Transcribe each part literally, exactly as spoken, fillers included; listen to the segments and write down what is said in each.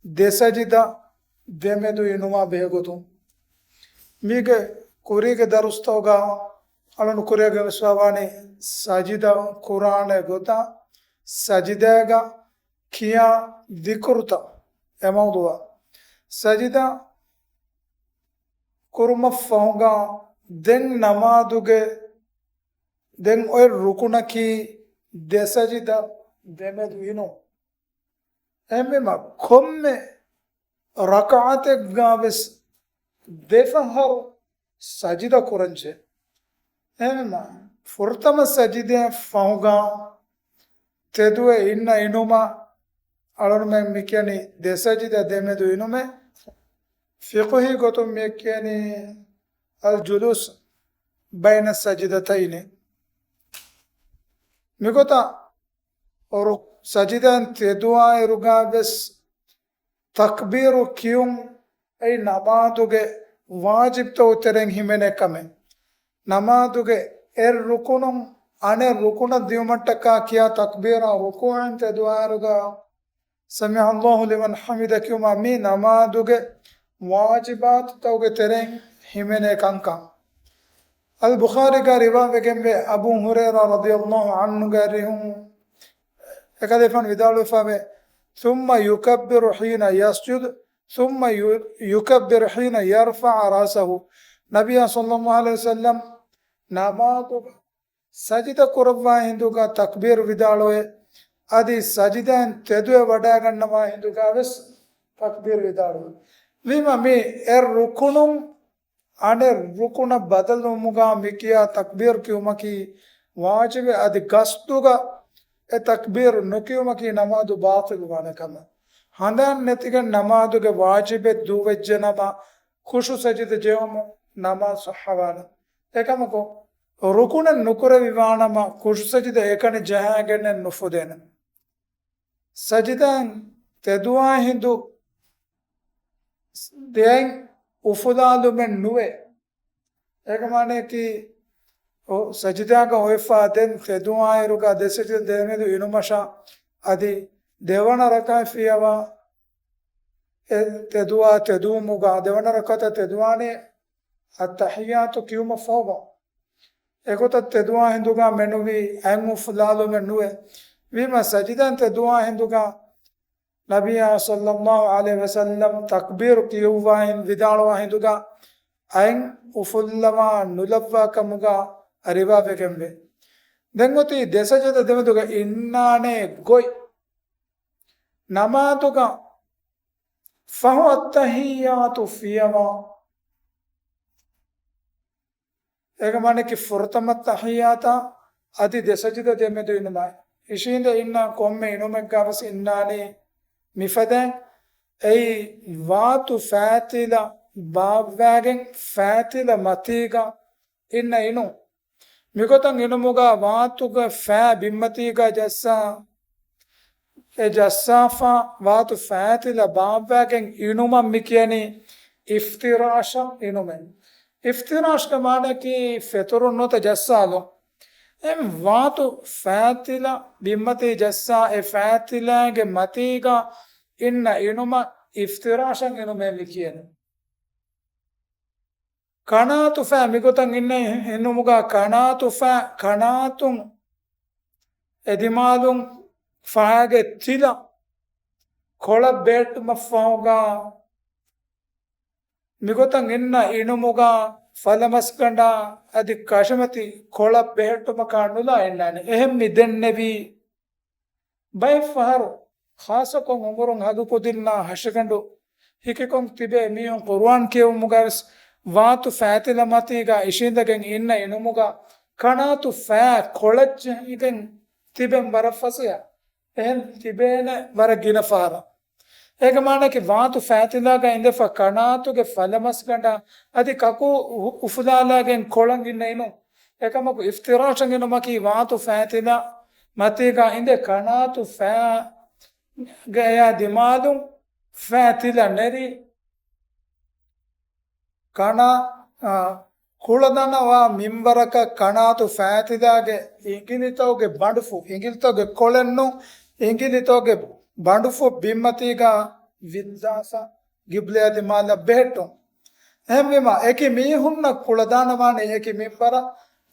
ދެ ސަޖިދަ ދެމެދު އިނުމާ ބެހޭގޮތުން. މީގެ ކުރީގެ ދަރުސްތަކުގަ އަޅުން ކުރިއަށް ގެނެސްފަވާނީ ސަޖިދަ ކުރާނެ ގޮތާ، ސަޖިދައިގަ ކިޔާ ޛިކުރުތައް އެމައުޟޫއަށް. ސަޖިދަ ކުރުމަށް ފަހުގަ ދެން ނަމާދުގެ ދެން އޮތް ރުކުނަކީ ދެ ސަޖިދަ ދެމެދު އިނުން. އެހެންވީމަ ކޮންމެ ރަކަޢަތެއްގަ ވެސް ދެފަހަރު ސަޖިދަ ކުރަންޖެހޭ. އެހެންވީމަ ފުރަތަމަ ސަޖިދައަށް ފަހުގަ ތެދުވެ އިންނަ އިނުމަށް އަޅުންމެން މި ކިޔަނީ ދެ ސަޖިދަ ދެމެދު އިނުމޭ. ފިޤުހީ ގޮތުން މިއަށް ކިޔަނީ އަލްޖުލޫސް ބައިނަ ސަޖިދަތައިނޭ. މިގޮތަށް ރު-، ސަޖިދައިން ތެދުވާއިރުގަ ވެސް ތަކްބީރު ކިޔުން އެއީ ނަމާދުގެ ވާޖިބްތަކުގެ ތެރެއިން ހިމެނޭ ކަމެއް. ނަމާދުގެ އެއް ރުކުނުން އަނެއް ރުކުނަށް ދިއުމަށްޓަކާ ކިޔާ ތަކްބީރާ ރުކޫޢަށް ތެދުވާއިރުގަ ސަމިޢަﷲ ލިމަން ޙަމިދަ ކިޔުމާ މީ ނަމާދުގެ ވާޖިބާތުތަކުގެ ތެރެއިން ހިމެނޭ ކަންކަން. އަލް ބުޚާރީގަ ރިވާވެގެންވޭ، އަބޫ ހުރައިރާ ރަޟިޔަﷲ ޢަންހުގެ އަރިހުން އެކަލޭފާނު ވިދާޅުވެފަވޭ، ثم يكبر حين يسجد ثم يكبر حين يرفع رأسه. ނަބިއްޔާ ޞައްލަﷲ ޢަލައިހި ވަސައްލަމް ނަމާދު ސަޖިދަ ކުރައްވާ ހިނދުގަ ތަކްބީރު ވިދާޅުވޭ. އަދި ސަޖިދައިން ތެދުވެ ވަޑައިގަންނަވާ ހިނދުގަ ވެސް ތަކްބީރު ވިދާޅުވޭ. ވީމަ މި އެއް ރުކުނުން އަނެއް ރުކުނަށް ބަދަލުވުމުގަ މިކިޔާ ތަކްބީރު ކިޔުމަކީ ވާޖިބެއް. އަދި ގަސްދުގަ އެ ތަކްބީރު ނުކިޔުމަކީ ނަމާދު ބާޠިލުވާނެ ކަމެއް. ހަނދާން ނެތިގެން ނަމާދުގެ ވާޖިބެއް ދޫވެއްޖެނަމަ ޚުޝޫޢު ސަޖިދަ ޖެހުމުން ނަމާދު ޞައްޙަވާނެ. އެކަމަކު، ރުކުނެއް ނުކުރެވިވާނަމަ ޚުޝޫޢު ސަޖިދަ އެކަނި ޖަހައިގެންނެއް ނުފުދޭނެ. ސަޖިދައިން ތެދުވާ ހިނދު ދެއަތް އުފުލާލުމެއް ނުވޭ. އޭގެ މާނައަކީ، އޮ، ސަޖިދާގަ އޮތްފަ ދެން ތެދުވާއިރުގަ ދެ ސަޖިދަ ދެމެދު އިނުމަށާ އަދި ދެވަނަ ރަކާތް ފިޔަވާ، އެ ތެދުވާ ތެދުވުމުގަ ދެވަނަ ރަކާތަށް ތެދުވާނީ އައްތަޙިއްޔާތު ކިޔުމަށްފަހުގަ. އެގޮތަށް ތެދުވާ ހިނދުގަ މެނުވީ އަތް އުފުލާލުމެއް ނުވޭ. ވީމަ ސަޖިދައިން ތެދުވާ ހިނދުގަ ނަބިއްޔާ ޞައްލަﷲ ޢަލައިހި ވަސައްލަމް ތަކްބީރު ކިޔުއްވާ ހިނދު ވިދާޅުވާ ހިނދުގަ އަތް އުފުއްލަވާ ނުލައްވާ ކަމުގަ ރިވާވެގެންވޭ. ދެން އޮތީ ދެ ސަޖިދަ ދެމެދުގަ އިންނާނޭ ގޮތް. ނަމާދުގަ ފަހު އައްތަޙިއްޔާތު ފިޔަވާ. އޭގެ މާނައަކީ ފުރަތަމަ ތަޙިއްޔާތާ އަދި ދެ ސަޖިދަ ދެމެދު އިނުމާއި. އިށީނދެ އިންނަ ކޮންމެ އިނުމެއްގަ ވެސް އިންނާނީ މިފަދައިން. އެއީ ވާތު ފައިތިލަ ބާއްވާގެން ފައިތިލަ މަތީގަ އިންނަ އިނުން. މިގޮތަށް އިނުމުގަ ވާތުގެ ފައި ބިންމަތީގަ ޖައްސާ، އެ ޖައްސާފަ ވާތު ފައިތިލަ ބާއްވާގެން އިނުމަށް މި ކިޔަނީ އިފްތިރާޝަށް އިނުމެއް. އިފްތިރާޝްގެ މާނައަކީ ފެތުރުން ނުވަތަ ޖައްސާލުން. އެ ވާތު ފައިތިލަ ބިންމަތީ ޖައްސާ އެ ފައިތިލާގެ މަތީގަ އިންނަ އިނުމަށް އިފްތިރާޝަށް އިނުމޭ މި ކިޔަނީ. ކަނާތު ފައި މިގޮތަށް އިންނަ އިނުމުގަ ކަނާތު ފައި، ކަނާތުން އެ ދިމާލުން ފައިގެ ތިލަ ކޮޅަށް ބެހެއްޓުމަށްފަހުގަ މިގޮތަށް އިންނަ އިނުމުގަ ފަލަމަސްގަނޑާ އަދި ކަށިމަތި ކޮޅަށް ބެހެއްޓުމަކާ ނުލާ އިންނާނެ. އެހެން މި ދެންނެވީ. ބައެއްފަހަރު ޚާއްޞަކޮށް އުމުރުން ހަގުކުދިންނާ ހަށިގަނޑު ހިކިކޮށް ތިބޭ މީހުން ޤުރުއާން ކިޔެވުމުގަވެސް ވާތު ފައިތިލަ މަތީގަ އިށީނދެގެން އިންނަ އިނުމުގަ ކަނާތު ފައި ކޮޅަށް ޖެހިގެން ތިބެން ވަރަށް ފަސޭހަ. އެހެން ތިބޭނެ ވަރަށް ގިނަ ފަހަރަށް. އޭގެ މާނައަކީ ވާތު ފައިތިލާގަ އިނދެފަ ކަނާތުގެ ފަލަމަސްގަނޑާ އަދި ކަކޫ އު-، އުފުލާލާގެން ކޮޅަށް އިންނަ އިނުން. އެކަމަކު އިފްތިރާޝަށް އިނުމަކީ ވާތު ފައިތިލަ މަތީގަ އިނދެ ކަނާތު ފައިގައާ ދިމާލުން ފައިތިލަ ނެރި ކަނާ، އާ، ކުޅަދަނަވާ މިންވަރަކަށް ކަނާތު ފައިތިލާގެ އިނގިލިތަކުގެ ބަނޑުފުށް، އިނގިލިތަކުގެ ކޮޅެއްނު، އިނގިލިތަކުގެ ބަނޑުފުށް ބިންމަތީގަ ވިއްދާފަ ގިބްލަޔާ ދިމާލަށް ބެހެއްޓުން. އެހެންވީމަ، އެކި މީހުންނަށް ކުޅަދާނަވާނެ އެކި މިންވަރަށް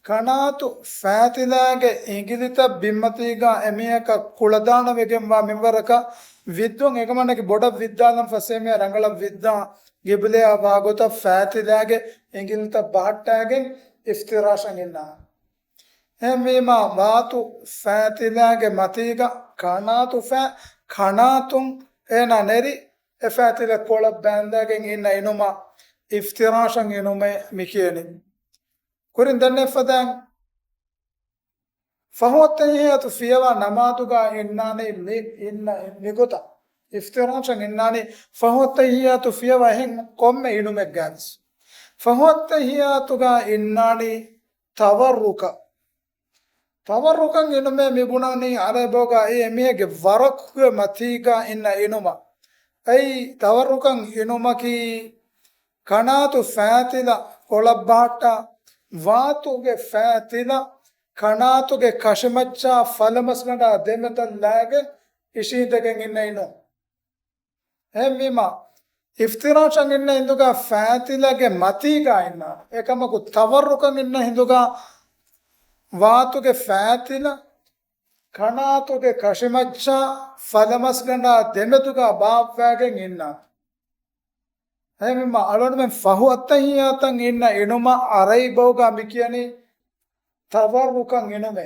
ކަނާތު ފައިތިލާގެ އިނގިލިތައް ބިންމަތީގަ އެމީހަކަށް ކުޅަދާނަވެގެންވާ މިންވަރަކަށް ވިއްދުން އެކަމަންނަކީ ބޮޑަށް ވިއްދާލަން ފަސޭހަ މީހާ ރަނގަޅަށް ވިއްދާ ގިބްލަޔާ ވާގޮތަށް ފައިތިލާގެ އިނގިލިތައް ބަހައްޓާގެން އިފްތިރާޝަށް އިންނާ. އެހެންވީމަ ވާތު ފައިތިލާގެ މަތީގަ ކަނާތު ފައި ކަނާތުން އޭނާ ނެރި އެ ފައިތިލަ ކޮޅަށް ބާންދާގެން އިންނަ އިނުމަށް އިފްތިރާޝަށް އިނުމޭ މި ކިޔަނީ. ކުރިން ދެންނެވިފަދައިން ފަހުއްތަހިޔާތު ފިޔަވާ ނަމާދުގަ އިންނާނީ މި އިންނަ މިގޮތަށް. އިފްތިރާޝަށް އިންނާނީ ފަހުއްތަހިޔާތު ފިޔަވާ އެހެން ކޮންމެ އިނުމެއްގައިވެސް. ފަހުއްތަހިޔާތުގަ އިންނާނީ ތަވައްރުކަށް. ތަވައްރުކަށް އިނުމޭ މި ބުނަނީ އަރަބިބަހުގަ އެ އެމީހެއްގެ ވަރަކުގެ މަތީގަ އިންނަ އިނުމަށް. އެއީ ތަވައްރުކަށް އިނުމަކީ ކަނާތު ފައިތިލަ ކޮޅަށް ބަހައްޓާ، ވާތުގެ ފައިތިލަ ކަނާތުގެ ކަށިމައްޗާ ފަލަމަސްގަނޑާ ދެމެދަށް ލައިގެން އިށީނދެގެން އިންނަ އިނުން. އެހެންވީމަ، އިފްތިރާޝަށް އިންނަ އިނދުގަ ފައިތިލަގެ މަތީގަ އިންނާ. އެކަމަކު ތަވައްރުކަށް އިންނަ އިނދުގަ ވާތުގެ ފައިތިލަ ކަނާތުގެ ކަށިމައްޗާ ފަލަމަސްގަނޑާ ދެމެދުގަ ބާއްވާގެން އިންނާ. އެހެންވީމަ އަޅުގަނޑުމެން ފަހު އައްތަހިއްޔާތަށް އިންނަ އިނުމަށް އަރަބިބަހުގަ މި ކިޔަނީ ތަވައްރުކަށް އިނުމޭ.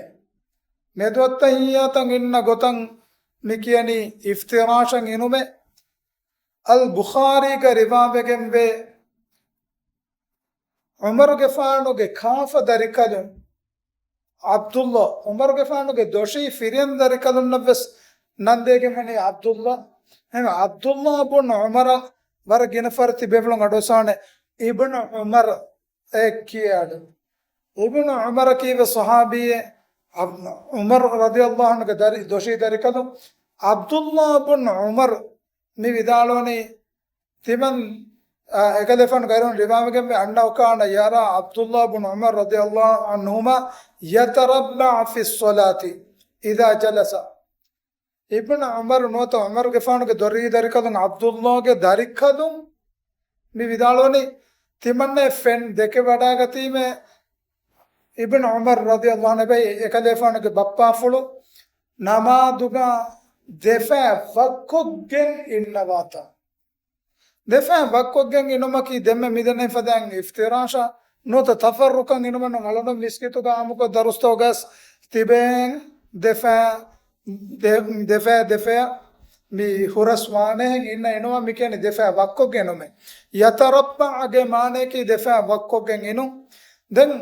މެދު އައްތަހިއްޔާތަށް އިންނަ ގޮތަށް މި ކިޔަނީ އިފްތިރާޝަށް އިނުމޭ. އަލް ބުޚާރީގަ ރިވާވެގެންވޭ، ޢުމަރުގެފާނުގެ ކާފަ ދަރިކަލުން ޢަބްދުﷲ، ޢުމަރުގެފާނުގެ ދޮށީ ފިރިހެން ދަރިކަލުންނަށްވެސް ނަންދޭގެންވަނީ ޢަބްދުﷲ. އެހެން ޢަބްދުﷲ ބުން ޢުމަރަށް ވަރަށް ގިނަ ފަހަރު ތިބޭފުޅުން އަޑުއައްސާނެ އިބްނު ޢުމަރު އޭ ކިޔާ އަޑު. އިބްނު ޢުމަރަކީވެސް ޞަޙާބީއެއް. ޢަބް-، ޢުމަރު ރަޟިޔަﷲ ޢަންހުގެ ދަރި، ދޮށީ ދަރިކަލުން ޢަބްދުﷲ ބުން ޢުމަރު މި ވިދާޅުވަނީ ތިމަން، އާ، އެކަލޭފާނުގެ އަރިހުން ރިވާވެގެންވޭ، أنه كان يرى عبد الله بن عمر رضي الله عنهما يتربع في الصلاة إذا جلس. އިބްނު ޢުމަރު ނުވަތަ ޢުމަރުގެފާނުގެ ދޮށީ ދަރިކަލުން ޢަބްދުﷲގެ ދަރިކަލުން މި ވިދާޅުވަނީ، ތިމަންނަ ފެން ދެކެ ވަޑާގަތީމޭ އިބްނު ޢުމަރު ރަޟިޔަﷲ ޢަންހު އެކަލޭފާނުގެ ބައްޕާފުޅު ނަމާދުގަ ދެފައި ވައްކޮށްގެން އިންނަވާތާ. ދެފައި ވައްކޮށްގެން އިނުމަކީ ދެންމެ މިދަނީ ފަދައިން އިފްތިރާޝަށް ނުވަތަ ތަފައްރުކަށް އިނުމެއް ނޫން. އަޅުގަނޑު މިސްކިތުގަ އާއްމުކޮށް ދަރުސްތަކުގަސް ތިބޭން ދެފައި، ދެ-، ދެފައި ދެފައި މި ހުރަސް ވާނެހެން އިންނަ އިނުމަށް މި ކިޔަނީ ދެފައި ވައްކޮށްގެން އިނުމޭ. ޔަތަރައްބަޢުގެ މާނަޔަކީ ދެފައި ވައްކޮށްގެން އިނުން. ދެން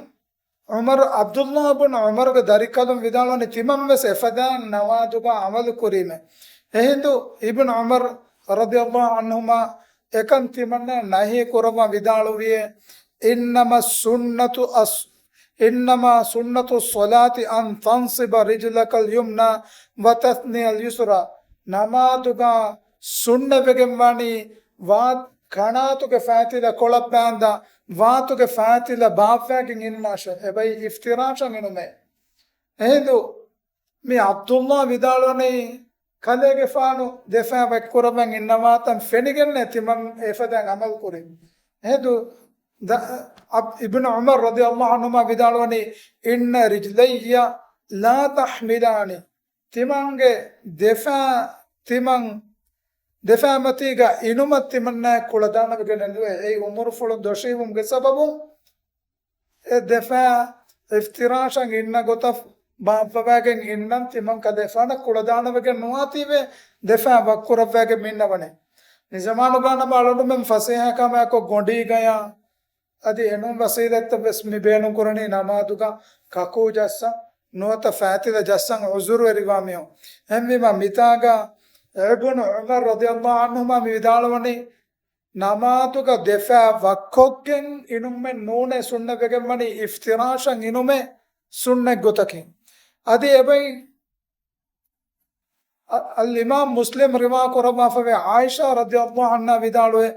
ޢުމަރު، ޢަބްދުﷲ ބުން ޢުމަރުގެ ދަރިކަލުން ވިދާޅުވަނީ ތިމަން ވެސް އެފަދައިން ނަމާދުގަ ޢަމަލު ކުރީމޭ. އެހިނދު އިބްނު ޢުމަރު ރަޟިޔަﷲ ޢަންހުމާ އެކަން ތިމަންނަ ނަހީ ކުރައްވާ ވިދާޅުވިއޭ، إنما السنة أص-، إنما سنة الصلاة أن تنصب رجلك اليمنى وتثني اليسرى. ނަމާދުގަ ސުންނަތްވެގެން ވަނީ ވާ ކަނާތުގެ ފައިތިލަ ކޮޅަށް ބާންދާ، ވާތުގެ ފައިތިލަ ބާއްވާގެން އިންނާށޭ. އެބައި އިފްތިރާޝަށް އިނުމޭ. އެހިނދު މި ޢަބްދުﷲ ވިދާޅުވަނީ، ކަލޭގެފާނު ދެފައި ވައްކުރައްވަން އިންނަވާތަން ފެނިގެންނޭ ތިމަން އެފަދައިން ޢަމަލު ކުރީ. އެހިނދު ދ-، ޢަބް-، އިބްނު ޢުމަރު ރަޟިޔަﷲ ޢަންހުމާ ވިދާޅުވަނީ، إن رجلي لا تحملان. ތިމަންގެ ދެފައި، ތިމަން ދެފައިމަތީގަ އިނުމަށް ތިމަންނަ ކުޅަދާނަވެގެނެއް ނުވޭ. އެއީ އުމުރުފުޅުން ދޮށީވުމުގެ ސަބަބުން އެ ދެފައި އިފްތިރާޝަށް އިންނަ ގޮތަށް ބާއްވަވާގެން އިންނަން ތިމަން ކަލޭފާނަށް ކުޅަދާނަވެގެން ނުވާތީވެ ދެފައި ވައްކުރައްވާގެން މިންނަވަނީ. މި ޒަމާނުގަ ނަމަ އަޅުގަނޑުމެން ފަސޭހަކަމާއެކު ގޮނޑީގަޔާ އަދި އެނޫން ވަސީލަތްތައް ވެސް މި ބޭނުން ކުރަނީ ނަމާދުގަ ކަކޫ ޖައްސަން ނުވަތަ ފައިތިލަ ޖައްސަން ޢުޛުރުވެރިވާ މީހުން. އެހެންވީމަ މިތާގަ އިބްނު ޢުމަރު ރަޟިޔަﷲ ޢަންހުމާ މި ވިދާޅުވަނީ ނަމާދުގަ ދެފައި ވައްކޮށްގެން އިނުމެއް ނޫނޭ ސުންނަތްވެގެން ވަނީ އިފްތިރާޝަށް އިނުމޭ ސުންނަތް ގޮތަކީ. އަދި އެބައި އަ-، އަލްއިމާމް މުސްލިމް ރިވާ ކުރައްވާފަވޭ، ޢާއިޝާ ރަޟިޔަﷲ ޢަންހާ ވިދާޅުވޭ،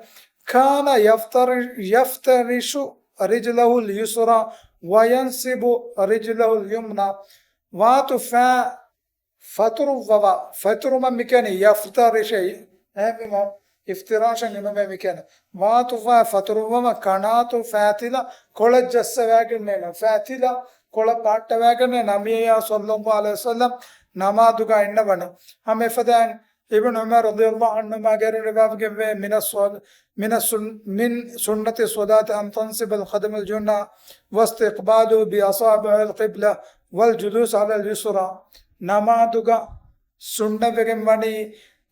كان يفتر-، يفترش رجله اليسرى وينصب رجله اليمنى. ވާތު ފައި ފަތުރުއްވަވާ، ފަތުރުމަށް މި ކިޔަނީ ޔަފްތަރިޝު. އެހެންވީމަ، އިފްތިރާޝަށް އިނުމޭ މި ކިޔަނީ. ވައަތު ފައި ފަތުރުވުމަށް ކަނާތު ފައިތިލަ ކޮޅަށް ޖައްސަވައިގެންނޭ، ފައިތިލަ ކޮޅަށް ބަހައްޓަވައިގެންނޭ ނަބިއްޔާ ޞައްލައްލާހު ޢަލައިހި ވަސައްލަމް ނަމާދުގަ އިންނަވަނީ. ހަމަ އެފަދައިން އިބްނު ޢުމަރު ރަޟިޔައްލާހު ޢަންހުމާގެ ރިވާވެގެންވޭ، މިނަ ޞަ-، މިނަ ސުން-، މިން ސުންނަތި ޞަލާތި އަން ތަންޞިބަ އަލް ޚަދަމަ އަލް ޔުމްނާ ވައިސްތިޤްބާލު ބި އަޞާބިޢިލް ޤިބްލަ ވަލް ޖުލޫސު ޢަލަލް ޔުސްރާ. ނަމާދުގަ ސުންނަތްވެގެން ވަނީ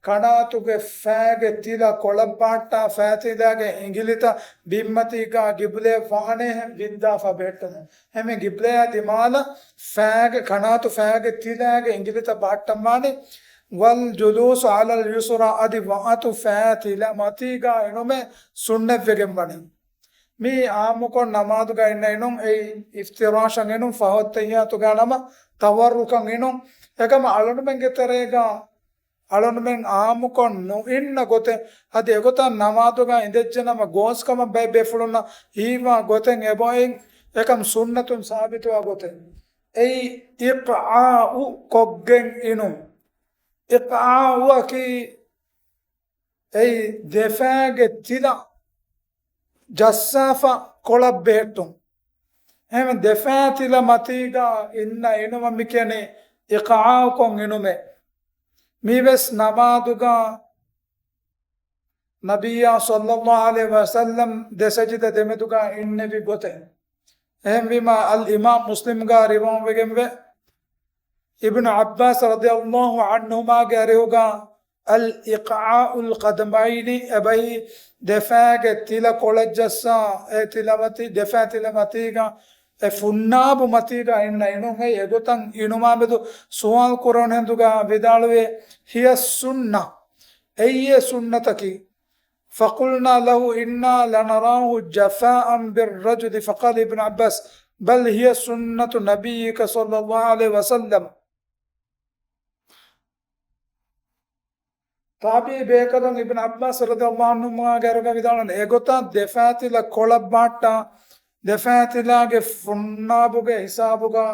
ކަނާތުގެ ފައިގެ ތިލަ ކޮޅަށް ބަހައްޓާ ފައިތިލާގެ އިނގިލިތައް ބިންމަތީގަ ޤިބްލަޔަށް ވާނޭހެން ވިއްދާފަ ބެހެއްޓުމުން. އެހެންވެ ޤިބްލަޔާ ދިމާލަށް ފައިގެ ކަނާތު ފައިގެ ތިލާގެ އިނގިލިތައް ބަހައްޓަން ވާނީ. ވަލް ޖުލޫސު ޢަލަލް ޔުސްރާ، އަދި ވައަތު ފައިތިލަ މަތީގަ އިނުމެއް ސުންނަތްވެގެން ވަނީ. މީ އާއްމުކޮށް ނަމާދުގަ އިންނަ އިނުން، އެއީ އިފްތިރާޝަށް އިނުން، ފަހު އައްތަޙިއްޔާތުގަ ނަމަ ތަވައްރުކަށް އިނުން. އެކަމަ އަޅުންމެންގެ ތެރޭގަ އަޅުންމެން އާއްމުކޮށް ނުއިންނަ ގޮތެއް، އަދި އެގޮތަށް ނަމާދުގަ އިނދެއްޖެނަމަ ގޯސްކަމަށް ބައެއް ބޭފުޅުންނަށް ހީވާ ގޮތެއް އެބައޮތް، އެކަމަ ސުންނަތުން ސާބިތުވާ ގޮތެއް. އެއީ އިޤްޢާއު ކޮށްގެން އިނުން. އިޤްޢާއުއަކީ އެއީ ދެފައިގެ ތިލަ ޖައްސާފަ ކޮޅަށް ބެހެއްޓުން. އެހެންވެ ދެފައިތިލަ މަތީގަ އިންނަ އިނުމަށް މި ކިޔަނީ އިޤްޢާއުކޮށް އިނުމޭ. މީވެސް ނަމާދުގަ ނަބިއްޔާ ޞައްލައްލާހު ޢަލައިހި ވަސައްލަމް ދެ ސަޖިދަ ދެމެދުގަ އިންނެވި ގޮތެއް. އެހެންވީމަ އަލް އިމާމް މުސްލިމްގަ ރިވާވެގެންވޭ، އިބްނު ޢައްބާސް ރަޟިޔައްލާހު ޢަންހުމާގެ އަރިހުގަ އަލް އިޤްޢާއުލް ޤަދަމައިނި އެބަހީ ދެފައިގެ ތިލަ ކޮޅަށް ޖައްސާ އެ ތިލަމަތި، ދެފައިތިލަ މަތީގަ އެ ފުންނާބު މަތީގަ އިންނަ އިނުން. އެ އެގޮތަށް އިނުމާމެދު ސުވާލު ކުރެވުނު ހިނދުގަ ވިދާޅުވޭ، ހިޔަ ސުންނަ، އެއީ އެ ސުންނަތަކީ. فقلنا له إنا لنراه جفاء بالرجل فقال ابن عباس بل هي سنة نبيك صلى الله عليه وسلم. ތާބިޢީ ބޭކަލުން އިބްނު ޢައްބާސް ރަޟިޔައްލާހު ޢަންހުމާގެ އަރިހުގަ ވިދާޅުވަނީ، އެގޮތަށް ދެފައިތިލަ ކޮޅަށް ބަހައްޓާ، ދެފައިތިލާގެ ފުންނާބުގެ ހިސާބުގަ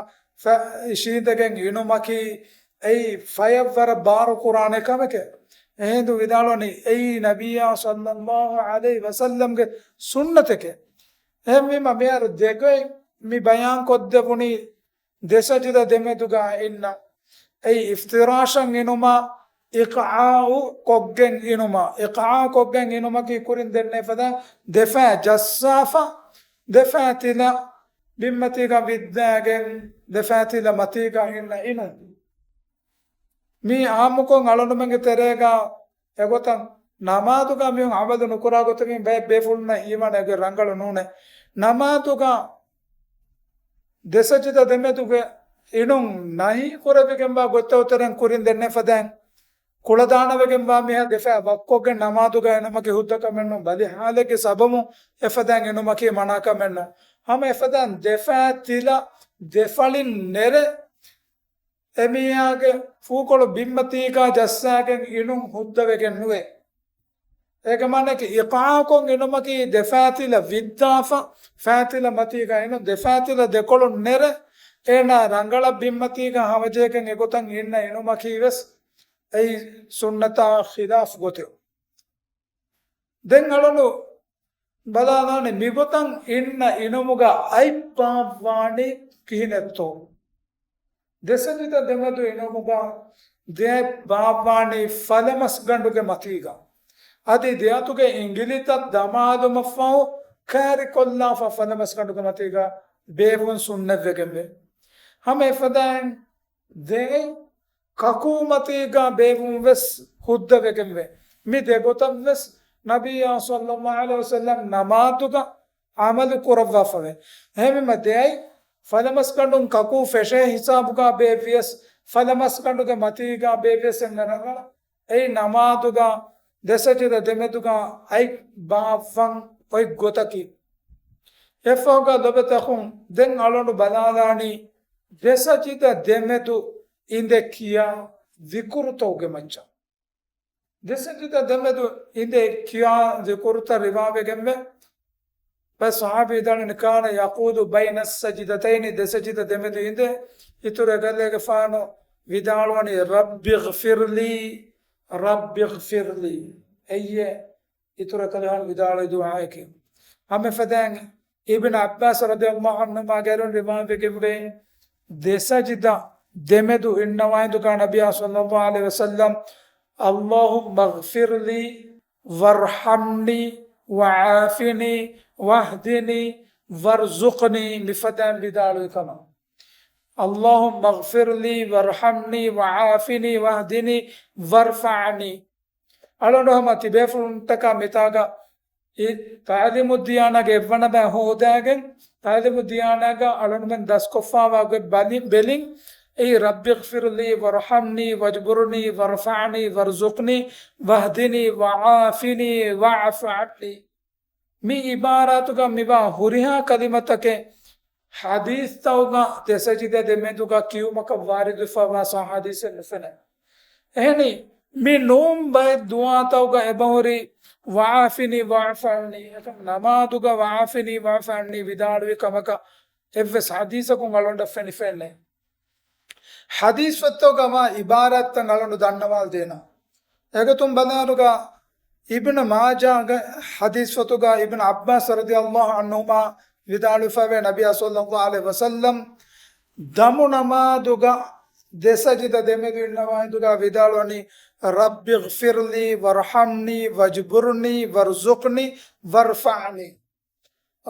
ފަ-، އިށީނދެގެން އިނުމަކީ، އެއީ ފަޔަށް ވަރަށް ބާރު ކުރާނެ ކަމެކޭ. އެހިނދު ވިދާޅުވަނީ، އެއީ ނަބިއްޔާ ޞައްލައްލާހު ޢަލައިހި ވަސައްލަމްގެ ސުންނަތެކޭ. އެހެންވީމަ މިހާރު ދެގޮތް މި ބަޔާން ކޮށްދެވުނީ، ދެ ސަޖިދަ ދެމެދުގަ އިންނަ އެއީ އިފްތިރާޝަށް އިނުމާ، އިޤްޢާއު ކޮށްގެން އިނުމާ. އިޤްޢާ ކޮށްގެން އިނުމަކީ ކުރިން ދެންނެވިފަދަ ދެފައި ޖައްސާފަ، ދެފައިތިލަ ބިންމަތީގަ ވިއްދާގެން، ދެފައިތިލަ މަތީގަ އިންނަ އިނުން. މީ އާއްމުކޮށް އަޅުންމެންގެ ތެރޭގަ އެގޮތަށް ނަމާދުގަ މީހުން ޢަމަލު ނުކުރާ ގޮތަކީ ބައެއް ބޭފުޅުންނަށް ހީވާނެ އޭގެ ރަނގަޅު ނޫނޭ. ނަމާދުގަ ދެ ސަޖިދަ ދެމެދުގެ އިނުން ނަހީ ކުރެވިގެންވާ ގޮތްތައް ތެރެއިން ކުރިން ދެންނެވިފަދައިން، ކުޅަދާނަވެގެންވާ މީހާ ދެފައި ވައްކޮށްގެން ނަމާދުގަ އިނުމަކީ ހުއްދަ ކަމެއް ނޫން. ބަލި ޙާލެއްގެ ސަބަބުން އެފަދައިން އިނުމަކީ މަނާ ކަމެއް ނޫން. ހަމަ އެފަދައިން ދެފައި ތިލަ ދެފަޅިން ނެރެ އެމީހާގެ ފޫކޮޅު ބިންމަތީގަ ޖައްސާގެން އިނުން ހުއްދަވެގެން ނުވޭ. އޭގެ މާނައަކީ އިޤްޢާކޮށް އިނުމަކީ ދެފައިތިލަ ވިއްދާފަ، ފައިތިލަ މަތީގަ އިނުން، ދެފައިތިލަ ދެކޮޅުން ނެރެ، އޭނާ ރަނގަޅަށް ބިންމަތީގަ ހަމަޖެހިގެން އެގޮތަށް އިންނަ އިނުމަކީ ވެސް އެއީ ސުންނަތާ ޚިލާފް ގޮތެއް. ދެން އަޅުނު ބަލާލާނެ މިގޮތަށް އިންނަ އިނުމުގަ އަތް ބާއްވާނީ ކިހިނެއްތޯ؟ ދެ ސަޖިދަ ދެމެދު އިނުމުގަ ދެ އަތް ބާއްވާނީ ފަލަމަސްގަނޑުގެ މަތީގަ. އަދި ދެ އަތުގެ އިނގިލިތައް ދަމާލުމަށްފަހު ކައިރިކޮށްލާފަ ފަލަމަސްގަނޑުގެ މަތީގަ ބޭއްވުން ސުންނަތްވެގެންވޭ. ހަމަ އެފަދައިން ދެ އަތް ކަކޫ މަތީގަ ބޭއްވުން ވެސް ހުއްދަވެގެންވޭ. މި ދެގޮތަށް ވެސް ނަބިއްޔާ ޞައްލައްލާހު ޢަލައިހި ވަސައްލަމް ނަމާދުގަ ޢަމަލު ކުރައްވާފަވޭ. އެހެންވީމަ ދެ އަތް ފަލަމަސްގަނޑުން ކަކޫ ފެށޭ ހިސާބުގަ ބޭއްވިޔަސް، ފަލަމަސްގަނޑުގެ މަތީގަ ބޭއްވިޔަސް އެންމެ ރަނގަޅަށް އެއީ ނަމާދުގަ ދެ ސަޖިދަ ދެމެދުގަ އަތް ބާއްވަން އޮތް ގޮތަކީ. އެއަށްފަހުގަ ލޮބުވެތި އަޚުން، ދެން އަޅުނު ބަލާލާނީ ދެ ސަޖިދަ ދެމެދު އިނދެ ކިޔާ ޒިކުރުތަކުގެ މައްޗަށް. ދެ ސަޖިދަ ދެމެދު އިނދެ ކިޔާ ޒިކުރުތައް ރިވާވެގެންވޭ. ބައެއް ޞަޙާބީ ވިދާޅުވަނީ، كان يقول بين السجدتين، ދެ ސަޖިދަ ދެމެދު އިނދެ، އިތުރު އެކަލޭގެފާނު ވިދާޅުވަނީ، رب اغفر لي، رب اغفر لي. އެއްޔޭ، އިތުރަށް ކަލޭ ވިދާޅުވި ދުޢާއެކޭ. ހަމަ އެފަދައިން އިބްނު ޢައްބާސް ރަޟިޔަﷲ ޢަންހުމާގެ އަރިހުން ރިވާވެގެންވޭ، ދެ ސަޖިދަ ދެމެދު އިންނަވާ އިނދުގަ ނަބިއްޔާ ޞައްލަﷲ ޢަލައިހި ވަސައްލަމް، اللهم اغفر لي وارحمني وعافني واهدني وارزقني މިފަދައިން ވިދާޅުވި ކަމަށް. اللهم اغفر لي وارحمني وعافني واهدني وارفعني. އަޅުގަނޑު ހަމަ ތިބޭފުޅުންތަކާ މިތާގަ އެ ތަޢުލީމުއްދިޔާނާގެ އެއްވަނަ ބައި ހޯދާގެން، ތަޢުލީމުއްދިޔާނާގަ އަޅުގަނޑުމެން ދަސްކޮށްފާވާ ގޮތް ބަލި-، ބެލިން، އެއީ رب اغفر لي وارحمني واجبرني وارفعني وارزقني واهدني وعافني واعف عني. މި ޢިބާރާތުގަ މިވާ ހުރިހާ ކަލިމަތަކެއް ޙަދީޘްތަކުގަ ދެ ސަޖިދަ ދެމެދުގަ ކިޔުމަކަށް ވާރިދުވެފައިވާ ޞައްޙަ ޙަދީޘެއް ނުފެނޭ. އެހެނީ، މި ނޫން ބައެއް ދުޢާތަކުގަ އެބަހުރި وعافني واعف عني، އެކަމަ ނަމާދުގަ وعافني واعف عني ވިދާޅުވި ކަމަކަށް އެއްވެސް ޙަދީޘަކުން އަޅުގަނޑަށް ފެނިފައެއް ނެތް. ޙަދީޘްފޮތްތަކުގަ މާ ޢިބާރާތްތައް އަޅުގަނޑު ދަންނަވާލަދޭނަން. އެގޮތުން ބަލާނުގަ އިބްނު މާޖާގެ ޙަދީޘްފޮތުގަ އިބްނު ޢައްބާސް ރަޟިޔަﷲ ޢަންހުމާ ވިދާޅުވެފައިވޭ، ނަބިއްޔާ ޞައްލަﷲ ޢަލައިހި ވަސައްލަމް ދަމު ނަމާދުގަ ދެ ސަޖިދަ ދެމެދު އިންނަވާ އިނދުގަ ވިދާޅުވަނީ، رب اغفر لي وارحمني واجبرني وارزقني وارفعني.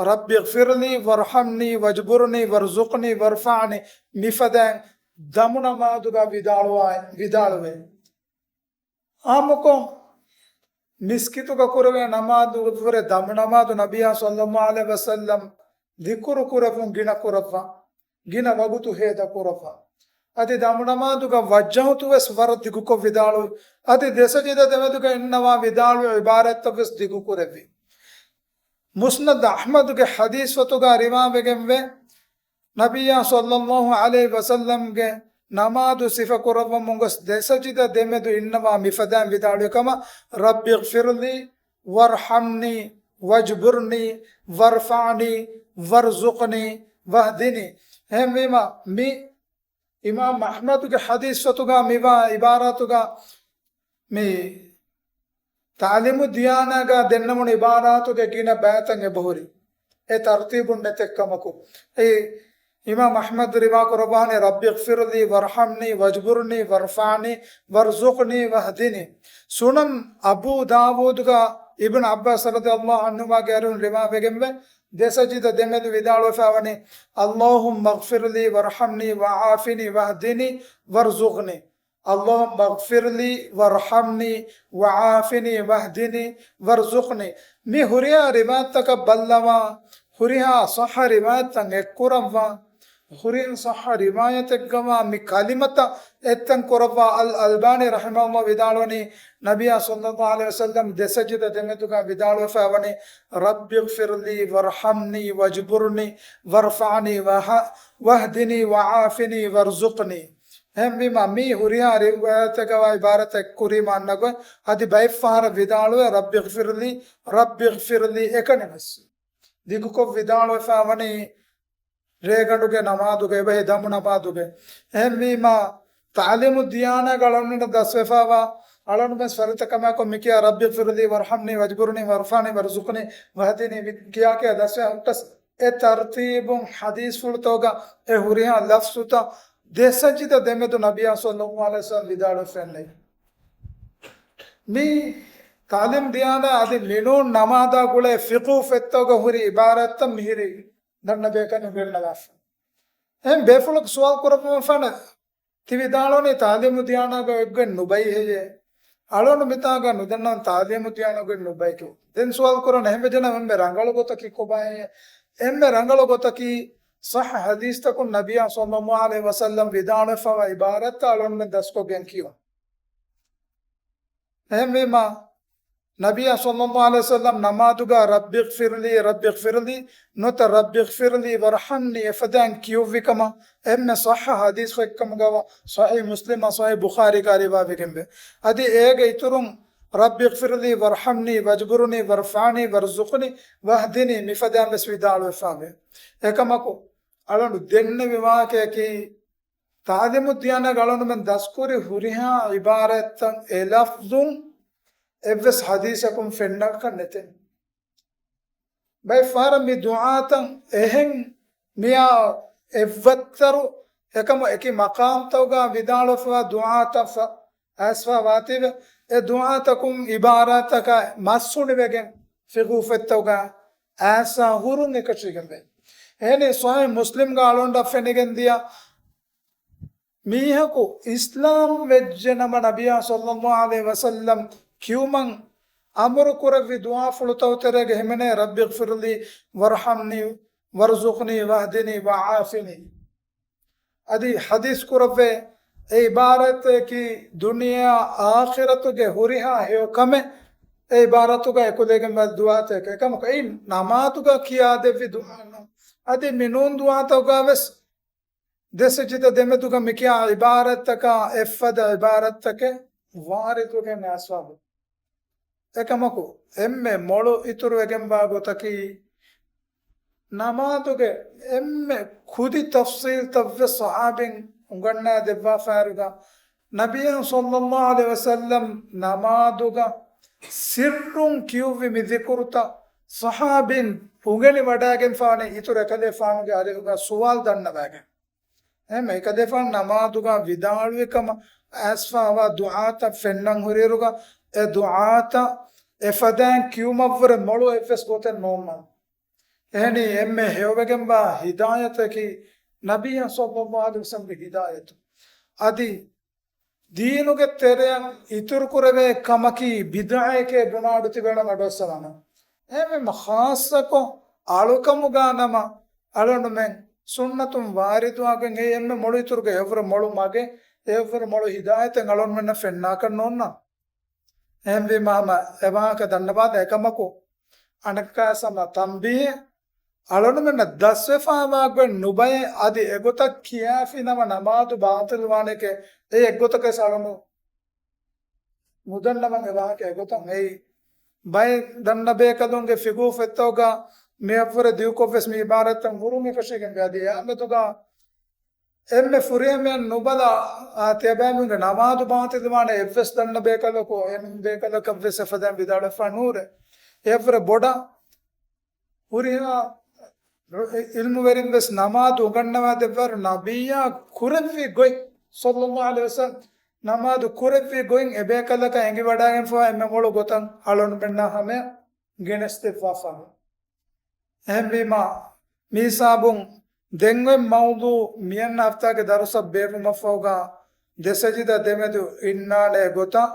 رب اغفر لي وارحمني واجبرني وارزقني وارفعني މިފަދައިން ދަމު ނަމާދުގަ ވިދާޅުވާ-، ވިދާޅުވޭ. އާއްމުކޮށް، މިސްކިތުގަ ކުރެވޭ ނަމާދުގެ ފުރެ ދަމު ނަމާދު ނަބިއްޔާ ޞައްލަﷲ ޢަލައިހި ވަސައްލަމް ޛިކުރު ކުރެވުން ގިނަ ކުރައްވާ، ގިނަ ވަގުތު ހޭދަ ކުރައްވާ. އަދި ދަމު ނަމާދުގަ ވައްޖަހުތު ވެސް ވަރަށް ދިގުކޮށް ވިދާޅުވި. އަދި ދެ ސަޖިދަ ދެމެދުގަ އިންނަވާ ވިދާޅުވި ޢިބާރާތްތައް ވެސް ދިގު ކުރެއްވި. މުސްނަދު އަޙްމަދުގެ ޙަދީޘްފޮތުގަ ރިވާވެގެންވޭ، ނަބިއްޔާ ޞައްލަﷲ ޢަލައިހި ވަސައްލަމްގެ ނަމާދު ސިފަ ކުރައްވަމުން ގޮސް ދެ ސަޖިދަ ދެމެދު އިންނަވާ މިފަދައިން ވިދާޅުވި ކަމަށް، رب اغفر لي وارحمني واجبرني وارفعني وارزقني واهدني. އެހެންވީމަ، މި އިމާމް އަޙްމަދުގެ ޙަދީޘްފޮތުގަ މިވާ ޢިބާރާތުގަ މި ތަޢުލީމު ދިޔާނާގަ ދެންނެވުނު ޢިބާރާތުގެ ގިނަ ބައިތައް އެބަހުރި. އެ ތަރުތީބުން ނެތެއްކަމަކު. އެ އިމާމް އަޙްމަދު ރިވާ ކުރައްވާނެ، رب اغفر لي وارحمني واجبرني وارفعني وارزقني واهدني. ސުނަން އަބޫ ދާވޫދުގަ އިބްނު ޢައްބާސް ރަޟިޔަﷲ ޢަންހުމާގެ އަރިހުން ރިވާވެގެންވޭ، ދެ ސަޖިދަ ދެމެދު ވިދާޅުވެފަ ވަނީ، اللهم اغفر لي وارحمني وعافني واهدني وارزقني. اللهم اغفر لي وارحمني وعافني واهدني وارزقني. މި ހުރިހާ ރިވާޔަތްތަކަށް ބައްލަވާ، ހުރިހާ ޞައްޙަ ރިވާޔަތްތައް އެއްކުރައްވާ، ހުރިހާ ޞައްޙަ ރިވާޔަތެއްގަވާ މި ކަލިމަތައް އެއްތަން ކުރައްވާ. އަލް އަލްބާނީ ރަޙިމަހުﷲ ވިދާޅުވަނީ، ނަބިއްޔާ ޞައްލަﷲ ޢަލައިހި ވަސައްލަމް ދެ ސަޖިދަ ދެމެދުގަ ވިދާޅުވެފަ ވަނީ، رب اغفر لي وارحمني واجبرني وارفعني وه-، واهدني وعافني وارزقني. އެހެންވީމަ، މީ ހުރިހާ ރިވާޔަތެއްގަވާ ޢިބާރަތެއް ކުރީމަ އަންނަ ގޮތް، އަދި ބައެއްފަހަރަށް ވިދާޅުވޭ، رب اغفر لي، رب اغفر لي އެކަނި ވެސް. ދިގުކޮށް ވިދާޅުވެފަ ވަނީ، ރޭގަނޑުގެ ނަމާދުގަ އެބަހި ދަމު ނަމާދުގަ. އެހެންވީމަ، ތަޢުލީމު ދިޔާނާގަ އަޅުގަނޑުމެން ދަސްވެފައިވާ، އަޅުގަނޑުމެން ފަރިތަކަމާކޮށް މިކިޔާ، رب اغفر لي وارحمني واجبرني وارفعني وارزقني واهدني މި ކިޔާ ކިޔާ ދަސްވެ ހުއްޓަސް، އެ ތަރުތީބުން ޙަދީޘްފުޅުތަކުގަ އެ ހުރިހާ ލަފްޒުތައް ދެ ސަޖިދަ ދެމެދު ނަބިއްޔާ ޞައްލަﷲ ޢަލައިހި ވަސައްލަމް ވިދާޅުވެފައެއްނެތް. މި ތަޢުލީމު ދިޔާނާ އަދި މިނޫން ނަމާދާ ގުޅޭ ފިޤުހު ފޮތްތަކުގަ ހުރި ޢިބާރާތްތައް މިހިރީ ދަންނަ ބޭކަލުން އުނގެންނަވާފަ. އެހެން ބޭފުޅަކު ސުވާލު ކުރައްވަންފާނެ، ތި ވިދާޅުވަނީ ތަޢުލީމު ދިޔާނާގަ އެއްގޮތް ނުބައި ހެއްޔޭ؟ އަޅުގަނޑު މިތާގަ ނުދަންނަވަން ތަޢުލީމު ދިޔާނާގަ ނުބައިކެވެ. ދެން ސުވާލު ކުރަން އެހެންވެ ޖެނަ އެންމެ ރަނގަޅު ގޮތަކީ ކޮބާހޭ؟ އެންމެ ރަނގަޅު ގޮތަކީ ޞައްޙަ ޙަދީޘްތަކުން ނަބިއްޔާ ޞައްލަﷲ ޢަލައިހި ވަސައްލަމް ވިދާޅުވެފައިވާ ޢިބާރާތްތައް އަޅުގަނޑުމެން ދަސްކޮށްގެން ކިޔުން. އެހެންވީމަ، ނަބިއްޔާ ޞައްލަﷲ ޢަލައިހި ވަސައްލަމް ނަމާދުގަ رب اغفر لي، رب اغفر لي ނުވަތަ رب اغفر لي وارحمني އެފަދައިން ކިޔުއްވި ކަމަށް އެންމެ ޞައްޙަ ޙަދީޘް އެއްކަމުގަވާ ޞަޙީޙު މުސްލިމާ ޞަޙީޙު ބުޚާރީގަ ރިވާވެގެންވޭ. އަދި އޭގެ އިތުރުން رب اغفر لي وارحمني واجبرني وارفعني وارزقني واهدني މިފަދައިން ވެސް ވިދާޅުވެފައެވެ. އެކަމަކު، އަޅުގަނޑު ދެންނެވި ވާހަކަޔަކީ، ތަޢުލީމު ދިޔާނާގަ އަޅުގަނޑުމެން ދަސްކުރި ހުރިހާ ޢިބާރާތްތައް އެ ލަފްޒުން އެއްވެސް ޙަދީޘަކުން ފެންނަކަށް ނެތެ. ބައެއް ފަހަރަށް މި ދުޢާތައް އެހެން މިއާ އެއްވައްތަރު އެކަމު އެކި މަޤާމްތަކުގަ ވިދާޅުވެފަވާ ދުޢާތައް އައިސްފަ ވާތީވެ، އެ ދުޢާތަކުން ޢިބާރާތަކާ މަސް ހުނިވެގެން ފިޤުހު ފޮތްތަކުގަ އައިސްފަ ހުރުން އެކަށީގެންވޭ. އެހެނީ ޞަޙީޙު މުސްލިމްގަ އަޅުގަނޑަށް ފެނިގެންދިޔަ މީހަކު އިސްލާމް ވެއްޖެ ނަމަ، ނަބިއްޔާ ޞައްލައްލާހު ޢަލައިހި ވަސައްލަމް ކިޔުމަށް އަމުރު ކުރެއްވި ދުޢާފުޅުތަކު ތެރޭގަ ހިމެނޭ، رب اغفر لي وارحمني وارزقني واهدني وعافني. އަދި ޙަދީޘް ކުރެވޭ، އެ ޢިބާރާތަކީ ދުނިޔެއާ އާޚިރަތުގެ ހުރިހާ ހެޔޮ ކަމެއް އެ ޢިބާރާތުގަ އެކުލެވިގެންވާ ދުޢާތަކެއް. އެކަމަކު އެއީ ނަމާދުގަ ކިޔާދެއްވި ދުޢާ ނޫން. އަދި މި ނޫން ދުޢާތަކުގަ ވެސް ދެ ސަޖިދަ ދެމެދުގަ މިކިޔާ ޢިބާރާތްތަކާ އެއްފަދަ ޢިބާރާތްތަކެއް ވާރިދުވެގެން އައިސްފަ ހުރި. އެކަމަކު، އެންމެ މޮޅު އިތުރުވެގެންވާ ގޮތަކީ، ނަމާދުގެ އެންމެ ކުދި ތަފްޞީލްތައްވެސް ޞަޙާބީން އުނގަންނާ ދެއްވާފައިރުގަ، ނަބިއްޔާ ޞައްލައްލާހު ޢަލައިހި ވަސައްލަމް ނަމާދުގަ ސިއްރުން ކިޔުއްވި މި ޛިކުރުތައް ޞަޙާބީން އުނގެނި ވަޑައިގެންފާނެ އިތުރު އެކަލޭފާނުގެ އަރިހުގަ ސުވާލު ދަންނަވައިގެން. އެހެން އެކަލޭފާނު ނަމާދުގަ ވިދާޅުވި ކަމަށް އައިސްފަވާ ދުޢާތައް ފެންނަން ހުރިއިރުގަ، އެ ދުޢާތައް އެފަދައިން ކިޔުމަށްވުރެ މޮޅު އެއްވެސް ގޮތެއް ނޯންނާނެ. އެހެނީ އެންމެ ހެޔޮވެގެންވާ ހިދާޔަތަކީ ނަބިއްޔާ ޞައްލައްލާހު ޢަލައިހި ވަސައްލަމްގެ ހިދާޔަތު. އަދި ދީނުގެ ތެރެއަށް އިތުރުކުރެވޭ ކަމަކީ ބިދްޢައެކޭ ބުނާ އަޑު ތިބޭނަމަ އަޑުއައްސަވާނަން. އެހެންވީމަ ޚާއްޞަކޮށް އަޅުކަމުގަ ނަމަ އަޅުގަނޑުމެން ސުންނަތުން ވާރިދުވާގެން އެ އެންމެ މޮޅު އިތުރުގެ އެއަށްވުރެ މޮޅު މަގެއް، އެއަށްވުރެ މޮޅު ހިދާޔަތެއް އަޅުގަނޑުމެންނަށް ފެންނާކަށް ނޯންނާނެ. އެހެންވީމަ ހަމަ އެވާހަކަ ދަންނަވާދޭ އެކަމަކު، އަނެއްކާވެސް ހަމަ ތަންބީހެއް، އަޅުގަނޑުމެންނަށް ދަސްވެފައިވާ ގޮތް ނުބައެއް އަދި އެގޮތަށް ކިޔާފި ނަމަ ނަމާދު ބާޠިލްވާނެކޭ، އެ އެއްގޮތަކަށް އަޅުގަނޑު ނުދަންނަވަން އެވާހަކަ އެގޮތަށް އެއީ. ބައެއް ދަންނަ ބޭކަލުންގެ ފިޤުހު ފޮތްތަކުގަ މިއަށްވުރެ ދިގުކޮށްވެސް މި ޢިބާރާތްތައް ހުރުން އެކަށީގެންވޭ. އަދި އެއާމެދުގަ އެންމެ ފުރިހަމައަށް ނުބަލާ، އާ، ތިޔަބައިމީހުންގެ ނަމާދު ބާޠިލްވާނެ އެއްވެސް ދަންނަ ބޭކަލަކު، އެންމެ ބޭކަލަކަށްވެސް އެފަދައިން ވިދާޅުވެފަ ނޫރޭ. އެއަށްވުރެ ބޮޑަށް ހުރިހާ ޢިލްމުވެރިން ވެސް ނަމާދު އުނގަންނަވާ ދެއްވާއިރު، ނަބިއްޔާ ކުރެއްވި ގޮތް، ޞައްލައްލާހު ޢަލައިހި ވަސައްލަމް ނަމާދު ކުރެއްވި ގޮތް އެބޭކަލަކަށް އެނގިވަޑައިގެންފަވާ އެންމެ މޮޅު ގޮތަށް އަޅުގަނޑުމެންނާ ހަމަޔަށް ގެނެސްދެއްވާފަ. އެހެންވީމާ، މިހިސާބުން ދެން އޮތް މައުޟޫޢު މިއަންނަ ހަފްތާގެ ދަރުސަށް ބޭއްވުމަށްފަހުގަ، ދެ ސަޖިދަ ދެމެދު އިންނާނެ ގޮތަށް،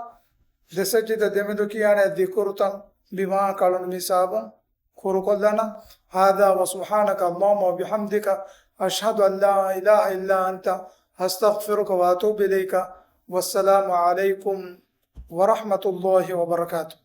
ދެ ސަޖިދަ ދެމެދު ކިޔާނެ ޛިކުރުތައް މިވާ ކަޅުނު މިހިސާބުން ކުރުކޮށްލާނަން. هذا وسبحانك اللهم وبحمدك، أشهد أن لا إله إلا أنت، أستغفرك وأتوب إليك. والسلام عليكم ورحمة الله وبركاته.